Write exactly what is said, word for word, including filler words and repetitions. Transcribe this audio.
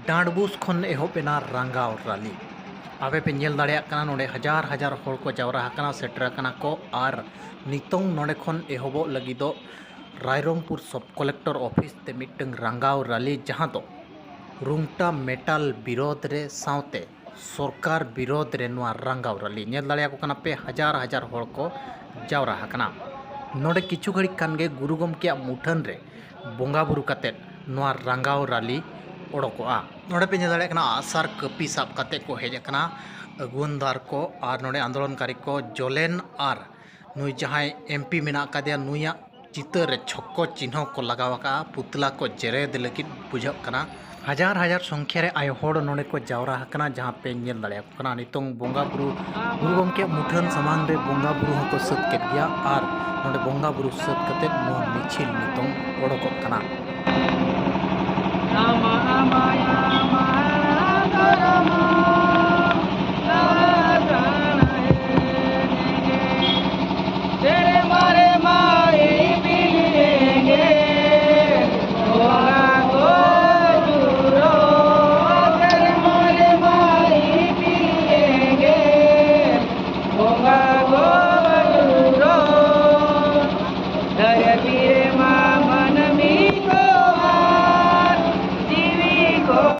ᱰᱟᱸᱰᱵᱩᱥ ᱠᱷᱚᱱ ᱮᱦᱚᱵ ᱮᱱᱟ ᱨᱟᱸᱜᱟᱣ ᱨᱟᱞᱤ᱾ ᱟᱯᱮ ᱯᱮ ᱧᱮᱞ ᱫᱟᱲᱮᱭᱟᱜ ᱠᱟᱱᱟ, ᱱᱚᱰᱮ ᱦᱟᱡᱟᱨ ᱦᱟᱡᱟᱨ ᱦᱚᱲ ᱠᱚ ᱡᱟᱣᱨᱟ ᱟᱠᱟᱱᱟ, ᱥᱮᱴᱮᱨ ᱟᱠᱟᱱᱟ ᱠᱚ᱾ ᱟᱨ ᱱᱤᱛᱚᱝ ᱱᱚᱰᱮ ᱠᱷᱚᱱ ᱮᱦᱚᱵᱚᱜ ᱞᱟᱹᱜᱤᱫᱚᱜ ᱨᱟᱭᱨᱚᱝᱯᱩᱨ ᱥᱚᱵ ᱠᱚᱞᱮᱠᱴᱚᱨ ᱚᱯᱷᱤᱥ ᱛᱮ ᱢᱤᱫᱴᱟᱝ ᱨᱟᱸᱜᱟᱣ ᱨᱟᱞᱤ, ᱡᱟᱦᱟᱸ ᱫᱚ ᱨᱩᱝᱴᱟ ᱢᱮᱴᱟᱞ ᱵᱤᱨᱳᱫᱷ ᱨᱮ ᱥᱟᱶᱛᱮ ᱥᱚᱨᱠᱟᱨ ᱵᱤᱨᱳᱫᱷ ᱨᱮ ᱱᱚᱣᱟ ᱨᱟᱸᱜᱟᱣ ᱨᱟᱞᱤ᱾ ᱧᱮᱞ ᱫᱟᱲᱮᱭᱟᱠᱚ ᱠᱟᱱᱟ ᱯᱮ, ᱦᱟᱡᱟᱨ ᱦᱟᱡᱟᱨ ᱦᱚᱲ ᱠᱚ ᱡᱟᱣᱨᱟ ᱟᱠᱟᱱᱟ᱾ ᱱᱚᱰᱮ ᱠᱤᱪᱷᱩ ᱜᱷᱟᱹᱲᱤᱡ ᱠᱷᱟᱱ ᱜᱮ ᱜᱩᱨᱩ ᱜᱚᱢᱠᱮᱭᱟᱜ ᱢᱩᱴᱷᱟᱹᱱ ᱨᱮ ᱵᱚᱸᱜᱟ ᱵᱩᱨᱩ ᱠᱟᱛᱮᱫ ᱱᱚᱣᱟ ᱨᱟᱸᱜᱟᱣ ᱨᱟᱞᱤ ᱚᱰᱚᱠᱚᱜᱼᱟ᱾ ᱱᱚᱰᱮ ᱯᱮ ᱧᱮᱞ ᱫᱟᱲᱮᱭᱟᱜ ᱠᱟᱱᱟ, ᱟᱜᱼᱥᱟᱨ ᱠᱟᱹᱯᱤ ᱥᱟᱵ ᱠᱟᱛᱮᱫ ᱠᱚ ᱦᱮᱡ ᱟᱠᱟᱱᱟ ᱟᱹᱜᱩᱣᱟᱹᱱᱫᱟᱨ ᱠᱚ ᱟᱨ ᱱᱚᱰᱮ ᱟᱱᱫᱳᱞᱚᱱᱠᱟᱨᱤ ᱠᱚ᱾ ᱡᱚᱞᱮᱱ ᱟᱨ ᱱᱩᱭ ᱡᱟᱦᱟᱸᱭ ᱮᱢᱯᱤ ᱢᱮᱱᱟᱜ ᱟᱠᱟᱫᱮᱭᱟ, ᱱᱩᱭᱟᱜ ᱪᱤᱛᱟᱹᱨ ᱨᱮ ᱪᱷᱚᱠᱠᱚ ᱪᱤᱱᱦᱟᱹ ᱠᱚ ᱞᱟᱜᱟᱣ ᱟᱠᱟᱫᱼᱟ, ᱯᱩᱛᱞᱟ ᱠᱚ ᱡᱮᱨᱮᱫ ᱞᱟᱹᱜᱤᱫ ᱵᱩᱡᱷᱟᱹᱜ ᱠᱟᱱᱟ᱾ ᱦᱟᱡᱟᱨ ᱦᱟᱡᱟᱨ ᱥᱚᱝᱠᱷᱭᱟ ᱨᱮ ᱟᱭᱳ ᱦᱚᱲ ᱱᱚᱰᱮ ᱠᱚ ᱡᱟᱣᱨᱟ ᱟᱠᱟᱱᱟ, ᱡᱟᱦᱟᱸ ᱯᱮ ᱧᱮᱞ ᱫᱟᱲᱮᱭᱟᱠᱚ ᱠᱟᱱᱟ᱾ ᱱᱤᱛᱚᱝ ᱵᱚᱸᱜᱟ ᱵᱩᱨᱩ, ᱜᱩᱨᱩ ᱜᱚᱢᱠᱮᱭᱟᱜ ᱢᱩᱴᱷᱟᱹᱱ ᱥᱟᱢᱟᱝ ᱨᱮ ᱵᱚᱸᱜᱟ ᱵᱩᱨᱩ ᱦᱚᱸᱠᱚ ᱥᱟᱹᱛ ᱠᱮᱫ ᱜᱮᱭᱟ ᱟᱨ ᱱᱚᱰᱮ ᱵᱚᱸᱜᱟ ᱵᱩᱨᱩ ᱥᱟᱹᱛ ᱠᱟᱛᱮᱫ ᱱᱚᱣᱟ ᱢᱤᱪᱷᱤᱞ ᱱᱤᱛᱚᱝ ᱚᱰᱚᱠᱚᱜ ᱠᱟᱱᱟ᱾